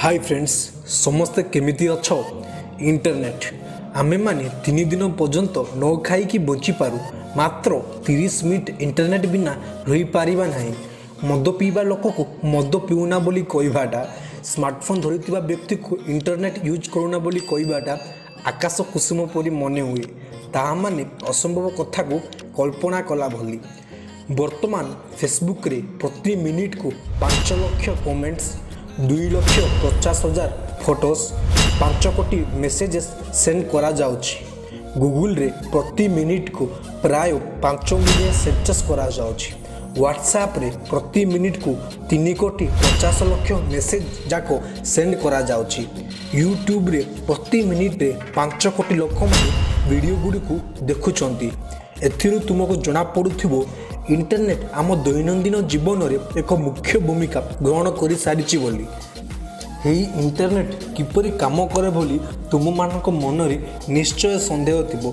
High friends, ସମସ୍ତେ କେମିତି ଅଛ? ଇଣ୍ଟରନେଟ୍, ଆମେମାନେ 3 ଦିନ ପର୍ଯ୍ୟନ୍ତ ନ ଖାଇକି ବଞ୍ଚିପାରୁ, ମାତ୍ର 30 ମିନିଟ୍ ଇଣ୍ଟରନେଟ୍ ବିନା ରହିପାରିବା ନାହିଁ। ମଦ ପିଇବା ଲୋକକୁ ମଦ ପିଉନା ବୋଲି କହିବାଟା, ସ୍ମାର୍ଟଫୋନ୍ ଧରିଥିବା ବ୍ୟକ୍ତିକୁ ଇଣ୍ଟରନେଟ୍ ୟୁଜ୍ କରୁନା ବୋଲି କହିବାଟା ଆକାଶ କୁସୁମ ପରି ମନେ ହୁଏ। ତାହା ମାନେ ଅସମ୍ଭବ କଥାକୁ କଳ୍ପନା କଲା ଭଳି। ବର୍ତ୍ତମାନ ଫେସବୁକ୍ରେ ପ୍ରତି ମିନିଟ୍କୁ 5 ଲକ୍ଷ କମେଣ୍ଟସ୍, 2,50,000 ଫଟୋସ୍, 5 କୋଟି ମେସେଜେସ୍ ସେଣ୍ଡ କରାଯାଉଛି। ଗୁଗୁଲରେ ପ୍ରତି ମିନିଟ୍କୁ ପ୍ରାୟ 5 ମିଲିୟନ ସର୍ଚେସ୍ କରାଯାଉଛି। ହ୍ୱାଟ୍ସଆପ୍ରେ ପ୍ରତି ମିନିଟ୍କୁ 3 କୋଟି 50 ଲକ୍ଷ ମେସେଜ୍ ଯାକ ସେଣ୍ଡ କରାଯାଉଛି। ୟୁଟ୍ୟୁବରେ ପ୍ରତି ମିନିଟ୍ରେ 5 କୋଟି ଲୋକମାନେ ଭିଡ଼ିଓ ଗୁଡ଼ିକୁ ଦେଖୁଛନ୍ତି। ଏଥିରୁ ତୁମକୁ ଜଣାପଡ଼ୁଥିବ, ଇଣ୍ଟରନେଟ୍ ଆମ ଦୈନନ୍ଦିନ ଜୀବନରେ ଏକ ମୁଖ୍ୟ ଭୂମିକା ଗ୍ରହଣ କରିସାରିଛି ବୋଲି। ଏହି ଇଣ୍ଟରନେଟ୍ କିପରି କାମ କରେ ବୋଲି ତୁମମାନଙ୍କ ମନରେ ନିଶ୍ଚୟ ସନ୍ଦେହ ଥିବ।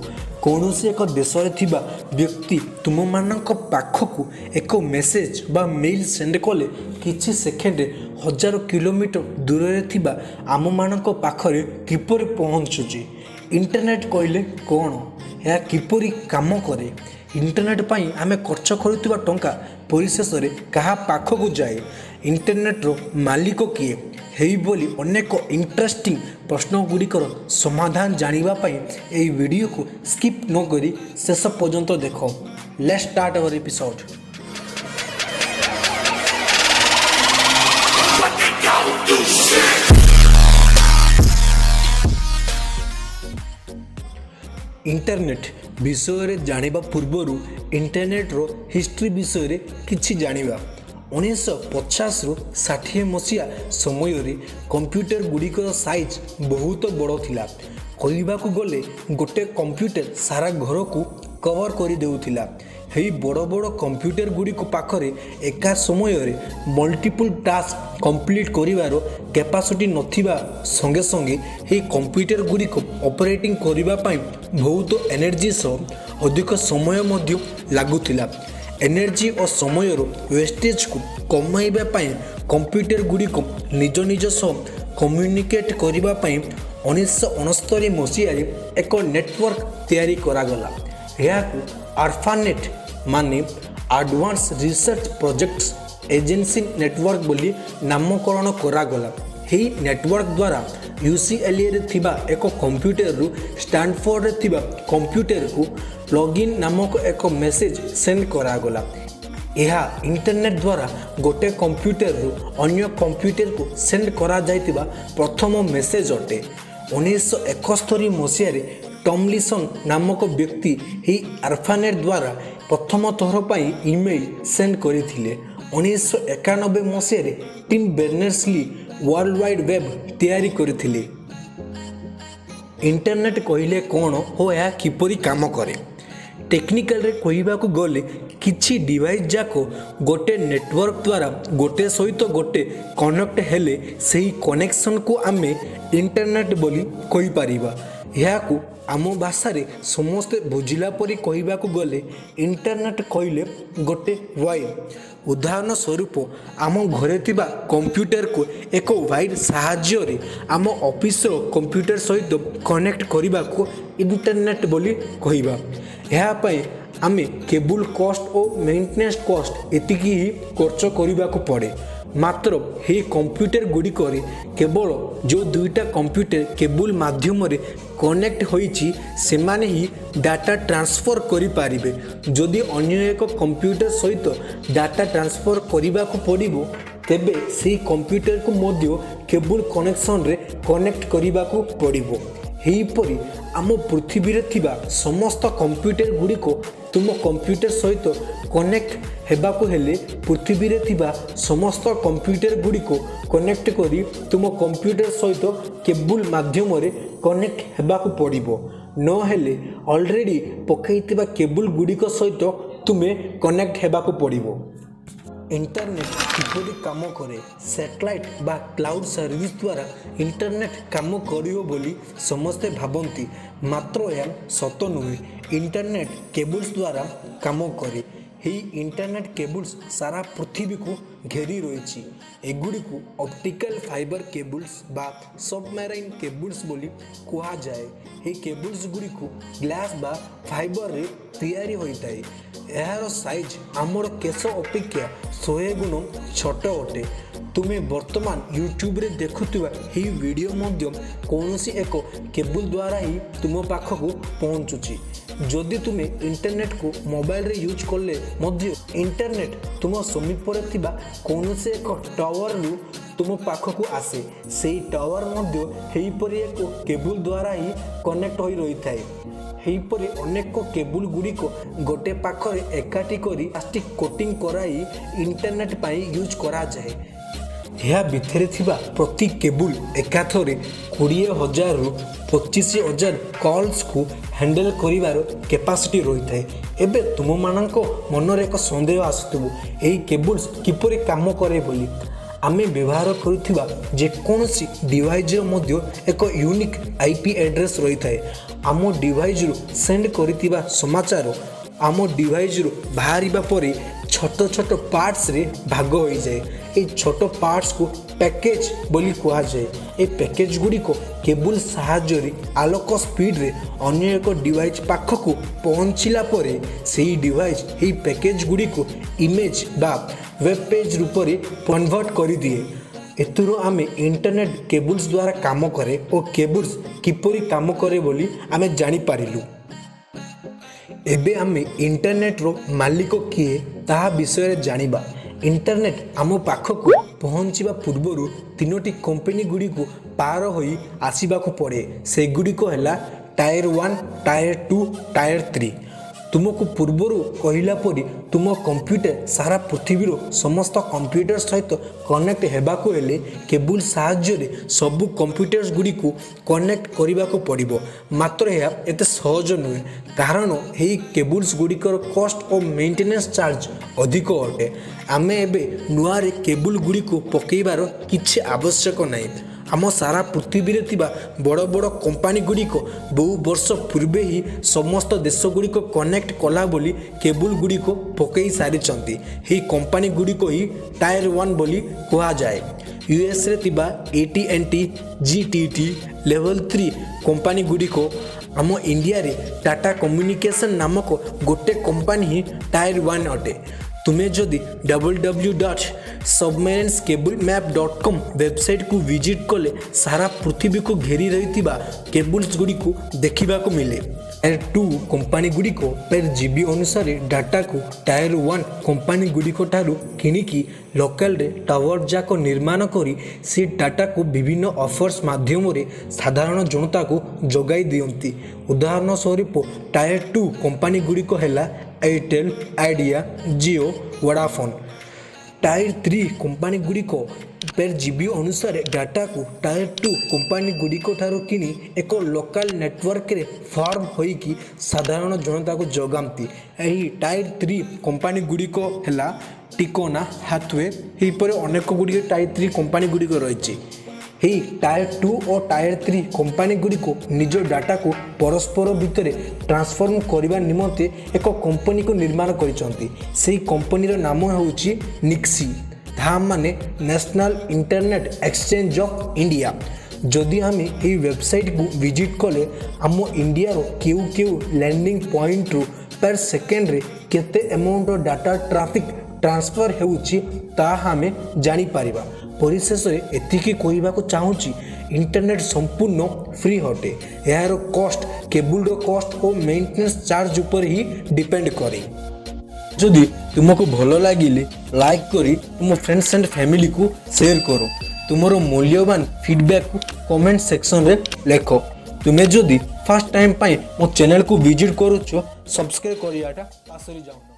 କୌଣସି ଏକ ଦେଶରେ ଥିବା ବ୍ୟକ୍ତି ତୁମମାନଙ୍କ ପାଖକୁ ଏକ ମେସେଜ୍ ବା ମେଲ୍ ସେଣ୍ଡ କଲେ କିଛି ସେକେଣ୍ଡରେ ହଜାର କିଲୋମିଟର ଦୂରରେ ଥିବା ଆମମାନଙ୍କ ପାଖରେ କିପରି ପହଞ୍ଚୁଛି? ଇଣ୍ଟରନେଟ୍ କହିଲେ କ'ଣ? ଏହା କିପରି କାମ କରେ? ଇଣ୍ଟରନେଟ୍ ପାଇଁ ଆମେ ଖର୍ଚ୍ଚ କରୁଥିବା ଟଙ୍କା ପରିଶେଷରେ କାହା ପାଖକୁ ଯାଏ? ଇଣ୍ଟରନେଟ୍ର ମାଲିକ କିଏ? ଏହିଭଳି ଅନେକ ଇଣ୍ଟରେଷ୍ଟିଂ ପ୍ରଶ୍ନ ଗୁଡ଼ିକର ସମାଧାନ ଜାଣିବା ପାଇଁ ଏହି ଭିଡ଼ିଓକୁ ସ୍କିପ୍ ନକରି ଶେଷ ପର୍ଯ୍ୟନ୍ତ ଦେଖ। Let's start our episode. But they don't do shit. Internet ବିଷୟରେ ଜାଣିବା ପୂର୍ବରୁ ଇଣ୍ଟରନେଟ୍ର ହିଷ୍ଟ୍ରି ବିଷୟରେ କିଛି ଜାଣିବା। 1950ରୁ 60 ମସିହା ସମୟରେ କମ୍ପ୍ୟୁଟର ଗୁଡ଼ିକର ସାଇଜ୍ ବହୁତ ବଡ଼ ଥିଲା। କହିବାକୁ ଗଲେ ଗୋଟେ କମ୍ପ୍ୟୁଟର ସାରା ଘରକୁ କଭର୍ କରିଦେଉଥିଲା। ଏହି ବଡ଼ ବଡ଼ କମ୍ପ୍ୟୁଟର ଗୁଡ଼ିକ ପାଖରେ ଏକା ସମୟରେ ମଲ୍ଟିପୁଲ୍ ଟାସ୍କ କମ୍ପ୍ଲିଟ୍ କରିବାର କ୍ୟାପାସିଟି ନଥିବା ସଙ୍ଗେ ସଙ୍ଗେ ଏହି କମ୍ପ୍ୟୁଟର ଗୁଡ଼ିକ ଅପରେଟିଂ କରିବା ପାଇଁ ବହୁତ ଏନର୍ଜି ସହ ଅଧିକ ସମୟ ମଧ୍ୟ ଲାଗୁଥିଲା। ଏନର୍ଜି ଓ ସମୟର ୱେଷ୍ଟେଜକୁ କମାଇବା ପାଇଁ କମ୍ପ୍ୟୁଟର ଗୁଡ଼ିକ ନିଜ ନିଜ ସହ କମ୍ୟୁନିକେଟ୍ କରିବା ପାଇଁ 1969 ମସିହାରେ ଏକ ନେଟୱାର୍କ ତିଆରି କରାଗଲା। ଏହାକୁ ଆର୍ପାନେଟ୍ ମାନେ Advance Research Projects Agency Network ବୋଲି ନାମକରଣ କରାଗଲା। ଏହି ନେଟୱାର୍କ ଦ୍ୱାରା ୟୁସିଏଲ୍ଏରେ ଥିବା ଏକ କମ୍ପ୍ୟୁଟରରୁ ଷ୍ଟାନଫୋର୍ଡରେ ଥିବା କମ୍ପ୍ୟୁଟରକୁ ଲଗ୍ଇନ୍ ନାମକ ଏକ ମେସେଜ୍ ସେଣ୍ଡ କରାଗଲା। ଏହା ଇଣ୍ଟରନେଟ୍ ଦ୍ୱାରା ଗୋଟେ କମ୍ପ୍ୟୁଟରରୁ ଅନ୍ୟ କମ୍ପ୍ୟୁଟରକୁ ସେଣ୍ଡ କରାଯାଇଥିବା ପ୍ରଥମ ମେସେଜ୍ ଅଟେ। 1971 ମସିହାରେ ଟମଲିସନ୍ ନାମକ ବ୍ୟକ୍ତି ଏହି ଆର୍ପାନେଟ୍ ଦ୍ୱାରା ପ୍ରଥମ ଥର ପାଇଁ ଇମେଲ୍ ସେଣ୍ଡ କରିଥିଲେ। 1991 ମସିହାରେ ଟିମ୍ ବେର୍ନର୍ସ-ଲି ୱାର୍ଲଡ ୱାଇଡ୍ ୱେବ୍ ତିଆରି କରିଥିଲେ। ଇଣ୍ଟରନେଟ୍ କହିଲେ କ'ଣ ଓ ଏହା କିପରି କାମ କରେ? ଟେକ୍ନିକାଲରେ କହିବାକୁ ଗଲେ, କିଛି ଡିଭାଇସ୍ ଯାକ ଗୋଟେ ନେଟୱାର୍କ ଦ୍ୱାରା ଗୋଟେ ସହିତ ଗୋଟେ କନେକ୍ଟ ହେଲେ ସେହି କନେକ୍ସନକୁ ଆମେ ଇଣ୍ଟରନେଟ୍ ବୋଲି କହିପାରିବା। ଏହାକୁ ଆମ ଭାଷାରେ ସମସ୍ତେ ବୁଝିଲା ପରି କହିବାକୁ ଗଲେ, ଇଣ୍ଟରନେଟ୍ କହିଲେ ଗୋଟେ ୱାଇର୍। ଉଦାହରଣ ସ୍ୱରୂପ, ଆମ ଘରେ ଥିବା କମ୍ପ୍ୟୁଟରକୁ ଏକ ୱାଇର୍ ସାହାଯ୍ୟରେ ଆମ ଅଫିସର କମ୍ପ୍ୟୁଟର ସହିତ କନେକ୍ଟ କରିବାକୁ ଇଣ୍ଟରନେଟ୍ ବୋଲି କହିବା। ଏହା ପାଇଁ ଆମେ କେବୁଲ୍ କଷ୍ଟ ଓ ମେଣ୍ଟେନାନ୍ସ କଷ୍ଟ ଏତିକି ହିଁ ଖର୍ଚ୍ଚ କରିବାକୁ ପଡ଼େ। ମାତ୍ର ଏହି କମ୍ପ୍ୟୁଟର ଗୁଡ଼ିକରେ କେବଳ ଯେଉଁ ଦୁଇଟା କମ୍ପ୍ୟୁଟର କେବୁଲ୍ ମାଧ୍ୟମରେ କନେକ୍ଟ ହୋଇଛି, ସେମାନେ ହିଁ ଡାଟା ଟ୍ରାନ୍ସଫର୍ କରିପାରିବେ। ଯଦି ଅନ୍ୟ ଏକ କମ୍ପ୍ୟୁଟର ସହିତ ଡାଟା ଟ୍ରାନ୍ସଫର୍ କରିବାକୁ ପଡ଼ିବ, ତେବେ ସେହି କମ୍ପ୍ୟୁଟରକୁ ମଧ୍ୟ କେବୁଲ୍ କନେକ୍ସନରେ କନେକ୍ଟ କରିବାକୁ ପଡ଼ିବ। ଏହିପରି ଆମ ପୃଥିବୀରେ ଥିବା ସମସ୍ତ କମ୍ପ୍ୟୁଟର ଗୁଡ଼ିକ ତୁମ କମ୍ପ୍ୟୁଟର ସହିତ କନେକ୍ଟ ହେବାକୁ ହେଲେ ପୃଥିବୀରେ ଥିବା ସମସ୍ତ କମ୍ପ୍ୟୁଟର ଗୁଡ଼ିକୁ କନେକ୍ଟ କରି ତୁମ କମ୍ପ୍ୟୁଟର ସହିତ କେବୁଲ୍ ମାଧ୍ୟମରେ କନେକ୍ଟ ହେବାକୁ ପଡ଼ିବ। ନହେଲେ ଅଲରେଡ଼ି ପକାଇଥିବା କେବୁଲ୍ ଗୁଡ଼ିକ ସହିତ ତୁମେ କନେକ୍ଟ ହେବାକୁ ପଡ଼ିବ। ଇଣ୍ଟରନେଟ୍ କିପରି କାମ କରେ? ସ୍ୟାଟେଲାଇଟ୍ ବା କ୍ଲାଉଡ୍ ସର୍ଭିସ୍ ଦ୍ୱାରା ଇଣ୍ଟରନେଟ୍ କାମ କରିବ ବୋଲି ସମସ୍ତେ ଭାବନ୍ତି, ମାତ୍ର ଏହା ସତ ନୁହେଁ। ଇଣ୍ଟରନେଟ୍ କେବୁଲ୍ସ ଦ୍ୱାରା କାମ କରେ। ଏହି ଇଣ୍ଟରନେଟ୍ କେବୁଲ୍ସ ସାରା ପୃଥିବୀକୁ ଘେରି ରହିଛି। ଏଗୁଡ଼ିକୁ ଅପ୍ଟିକାଲ ଫାଇବର କେବୁଲ୍ସ ବା ସବମେରାଇନ୍ କେବୁଲ୍ସ ବୋଲି କୁହାଯାଏ। ଏହି କେବୁଲ୍ସ ଗୁଡ଼ିକୁ ଗ୍ଲାସ୍ ବା ଫାଇବରରେ ତିଆରି ହୋଇଥାଏ। ଏହାର ସାଇଜ୍ ଆମର କେଶ ଅପେକ୍ଷା 100 ଗୁଣ ଛୋଟ ଅଟେ। ତୁମେ ବର୍ତ୍ତମାନ ୟୁଟ୍ୟୁବରେ ଦେଖୁଥିବା ଏହି ଭିଡ଼ିଓ ମଧ୍ୟ କୌଣସି ଏକ କେବୁଲ୍ ଦ୍ୱାରା ହିଁ ତୁମ ପାଖକୁ ପହଞ୍ଚୁଛି। ଯଦି ତୁମେ ଇଣ୍ଟରନେଟ୍କୁ ମୋବାଇଲରେ ୟୁଜ୍ କଲେ ମଧ୍ୟ ଇଣ୍ଟରନେଟ୍ ତୁମ ସମୀପରେ ଥିବା କୌଣସି ଏକ ଟାୱାରରୁ ତୁମ ପାଖକୁ ଆସେ। ସେହି ଟାୱାର ମଧ୍ୟ ଏହିପରି ଏକ କେବୁଲ୍ ଦ୍ୱାରା ହିଁ କନେକ୍ଟ ହୋଇ ରହିଥାଏ। ଏହିପରି ଅନେକ କେବୁଲ୍ ଗୁଡ଼ିକ ଗୋଟେ ପାଖରେ ଏକାଠି କରି ପ୍ଲାଷ୍ଟିକ୍ କୋଟିଂ କରାଇ ଇଣ୍ଟରନେଟ୍ ପାଇଁ ୟୁଜ୍ କରାଯାଏ। ଏହା ଭିତରେ ଥିବା ପ୍ରତି କେବୁଲ୍ ଏକାଥରେ 20,000ରୁ 25,000 କଲ୍ସକୁ ହ୍ୟାଣ୍ଡେଲ୍ କରିବାର କେପାସିଟି ରହିଥାଏ। ଏବେ ତୁମମାନଙ୍କ ମନରେ ଏକ ସନ୍ଦେହ ଆସୁଥିବ, ଏହି କେବୁଲ୍ସ କିପରି କାମ କରେ ବୋଲି। ଆମେ ବ୍ୟବହାର କରୁଥିବା ଯେକୌଣସି ଡିଭାଇଜ୍ର ମଧ୍ୟ ଏକ ୟୁନିକ୍ ଆଇପି ଆଡ୍ରେସ୍ ରହିଥାଏ। ଆମ ଡିଭାଇଜ୍ରୁ ସେଣ୍ଡ କରିଥିବା ସମାଚାର ଆମ ଡିଭାଇଜ୍ରୁ ବାହାରିବା ପରେ ଛୋଟ ଛୋଟ ପାର୍ଟସରେ ଭାଗ ହୋଇଯାଏ। ଏହି ଛୋଟ ପାର୍ଟସକୁ ପ୍ୟାକେଟ୍ ବୋଲି କୁହାଯାଏ। ଏହି ପ୍ୟାକେଟ୍ ଗୁଡ଼ିକ କେବୁଲ୍ ସାହାଯ୍ୟରେ ଆଲୋକ ସ୍ପିଡ଼ରେ ଅନ୍ୟ ଏକ ଡିଭାଇସ୍ ପାଖକୁ ପହଞ୍ଚିଲା ପରେ ସେହି ଡିଭାଇସ୍ ଏହି ପ୍ୟାକେଟ୍ ଗୁଡ଼ିକୁ ଇମେଜ୍ ବା ୱେବ୍ ପେଜ୍ ରୂପରେ କନଭର୍ଟ କରିଦିଏ। ଏଥିରୁ ଆମେ ଇଣ୍ଟରନେଟ୍ କେବୁଲ୍ସ ଦ୍ୱାରା କାମ କରେ ଓ କେବୁଲ୍ସ କିପରି କାମ କରେ ବୋଲି ଆମେ ଜାଣିପାରିଲୁ। ଏବେ ଆମେ ଇଣ୍ଟରନେଟ୍ର ମାଲିକ କିଏ, ତାହା ବିଷୟରେ ଜାଣିବା। ଇଣ୍ଟରନେଟ୍ ଆମ ପାଖକୁ ପହଞ୍ଚିବା ପୂର୍ବରୁ ତିନୋଟି କମ୍ପାନୀ ଗୁଡ଼ିକୁ ପାର ହୋଇ ଆସିବାକୁ ପଡ଼େ। ସେଗୁଡ଼ିକ ହେଲା tier 1, tier 2, tier 3। ତୁମକୁ ପୂର୍ବରୁ କହିଲା ପରି, ତୁମ କମ୍ପ୍ୟୁଟର ସାରା ପୃଥିବୀର ସମସ୍ତ କମ୍ପ୍ୟୁଟର ସହିତ କନେକ୍ଟ ହେବାକୁ ହେଲେ କେବୁଲ୍ ସାହାଯ୍ୟରେ ସବୁ କମ୍ପ୍ୟୁଟର୍ସ ଗୁଡ଼ିକୁ କନେକ୍ଟ କରିବାକୁ ପଡ଼ିବ। ମାତ୍ର ଏହା ଏତେ ସହଜ ନୁହେଁ, କାରଣ ଏହି କେବୁଲ୍ସ ଗୁଡ଼ିକର କଷ୍ଟ ଓ ମେଣ୍ଟେନାନ୍ସ ଚାର୍ଜ ଅଧିକ ଅଟେ। ଆମେ ଏବେ ନୂଆରେ କେବୁଲ୍ ଗୁଡ଼ିକୁ ପକାଇବାର କିଛି ଆବଶ୍ୟକ ନାହିଁ। ଆମ ସାରା ପୃଥିବୀରେ ଥିବା ବଡ଼ ବଡ଼ କମ୍ପାନୀ ଗୁଡ଼ିକ ବହୁ ବର୍ଷ ପୂର୍ବେ ହିଁ ସମସ୍ତ ଦେଶ ଗୁଡ଼ିକ କନେକ୍ଟ କଲା ବୋଲି କେବୁଲ୍ ଗୁଡ଼ିକ ପକାଇ ସାରିଛନ୍ତି। ଏହି କମ୍ପାନୀ ଗୁଡ଼ିକ ହିଁ ଟାୟାର 1 ବୋଲି କୁହାଯାଏ। ୟୁଏସ୍ରେ ଥିବା ଏଟି ଏଣ୍ଡ ଟି, ଜିଟିଟି ଲେଭେଲ୍ 3 କମ୍ପାନୀ ଗୁଡ଼ିକ। ଆମ ଇଣ୍ଡିଆରେ ଟାଟା କମ୍ୟୁନିକେସନ୍ ନାମକ ଗୋଟେ କମ୍ପାନୀ ହିଁ ଟାୟାର 1 ଅଟେ। ତୁମେ ଯଦି ww.submarinescablemap.com ୱେବସାଇଟ୍କୁ ଭିଜିଟ୍ କଲେ ସାରା ପୃଥିବୀକୁ ଘେରି ରହିଥିବା କେବୁଲ୍ସ ଗୁଡ଼ିକୁ ଦେଖିବାକୁ ମିଳେ। ଟାୟାର 2 କମ୍ପାନୀ ଗୁଡ଼ିକ ପେର୍ ଜିବି ଅନୁସାରେ ଡାଟାକୁ ଟାୟାର 1 କମ୍ପାନୀ ଗୁଡ଼ିକ ଠାରୁ କିଣିକି ଲୋକାଲରେ ଟାୱାର ଯାକ ନିର୍ମାଣ କରି ସେ ଡାଟାକୁ ବିଭିନ୍ନ ଅଫର୍ସ ମାଧ୍ୟମରେ ସାଧାରଣ ଜନତାକୁ ଯୋଗାଇ ଦିଅନ୍ତି। ଉଦାହରଣ ସ୍ୱରୂପ, ଟାୟାର 2 କମ୍ପାନୀ ଗୁଡ଼ିକ ହେଲା Airtel, idea, Jio, Vodafone. Tyre 3 company ଗୁଡ଼ିକ ପେର୍ ଜିବି ଅନୁସାରେ ଡାଟାକୁ ଟାୟାର 2 କମ୍ପାନୀ ଗୁଡ଼ିକ ଠାରୁ କିଣି ଏକ ଲୋକାଲ ନେଟୱାର୍କରେ ଫର୍ମ ହୋଇକି ସାଧାରଣ ଜନତାକୁ ଯୋଗାନ୍ତି। ଏହି ଟାୟାର 3 କମ୍ପାନୀ ଗୁଡ଼ିକ ହେଲା ଟିକୋନା, ହାଥୱେ। ଏହିପରି ଅନେକ ଗୁଡ଼ିଏ ଟାୟାର 3 କମ୍ପାନୀ ଗୁଡ଼ିକ ରହିଛି। ଏହି ଟାୟାର 2 ଓ ଟାୟାର 3 କମ୍ପାନୀ ଗୁଡ଼ିକୁ ନିଜ ଡାଟାକୁ ପରସ୍ପର ଭିତରେ ଟ୍ରାନ୍ସଫର୍ମ କରିବା ନିମନ୍ତେ ଏକ କମ୍ପାନୀକୁ ନିର୍ମାଣ କରିଛନ୍ତି। ସେହି କମ୍ପାନୀର ନାମ ହେଉଛି ନିକ୍ସି। ତାହା ମାନେ National Internet Exchange of India। ଯଦି ଆମେ ଏହି ୱେବସାଇଟ୍କୁ ଭିଜିଟ୍ କଲେ ଆମ ଇଣ୍ଡିଆର କେଉଁ କେଉଁ ଲ୍ୟାଣ୍ଡିଂ ପଏଣ୍ଟରୁ ପର୍ ସେକେଣ୍ଡରେ କେତେ ଆମାଉଣ୍ଟର ଡାଟା ଟ୍ରାଫିକ୍ ଟ୍ରାନ୍ସଫର୍ ହେଉଛି, ତାହା ଆମେ ଜାଣିପାରିବା। ପରିଶେଷରେ ଏତିକି କହିବାକୁ ଚାହୁଁଛି, ଇଣ୍ଟରନେଟ୍ ସମ୍ପୂର୍ଣ୍ଣ ଫ୍ରି ଅଟେ। ଏହାର କଷ୍ଟ କେବୁଲର କଷ୍ଟ ଓ ମେଣ୍ଟେନାନ୍ସ ଚାର୍ଜ ଉପରେ ହିଁ ଡିପେଣ୍ଡ କରେ। ଯଦି ତୁମକୁ ଭଲ ଲାଗିଲେ ଲାଇକ୍ କରି ତୁମ ଫ୍ରେଣ୍ଡସ୍ ଆଣ୍ଡ ଫ୍ୟାମିଲିକୁ ସେୟାର କର। ତୁମର ମୂଲ୍ୟବାନ ଫିଡ଼ବ୍ୟାକକୁ କମେଣ୍ଟ ସେକ୍ସନରେ ଲେଖ। ତୁମେ ଯଦି ଫାର୍ଷ୍ଟ ଟାଇମ୍ ପାଇଁ ମୋ ଚ୍ୟାନେଲକୁ ଭିଜିଟ୍ କରୁଛ, ସବସ୍କ୍ରାଇବ୍ କରିବାଟା ପାସୋରି ଯାଉନ।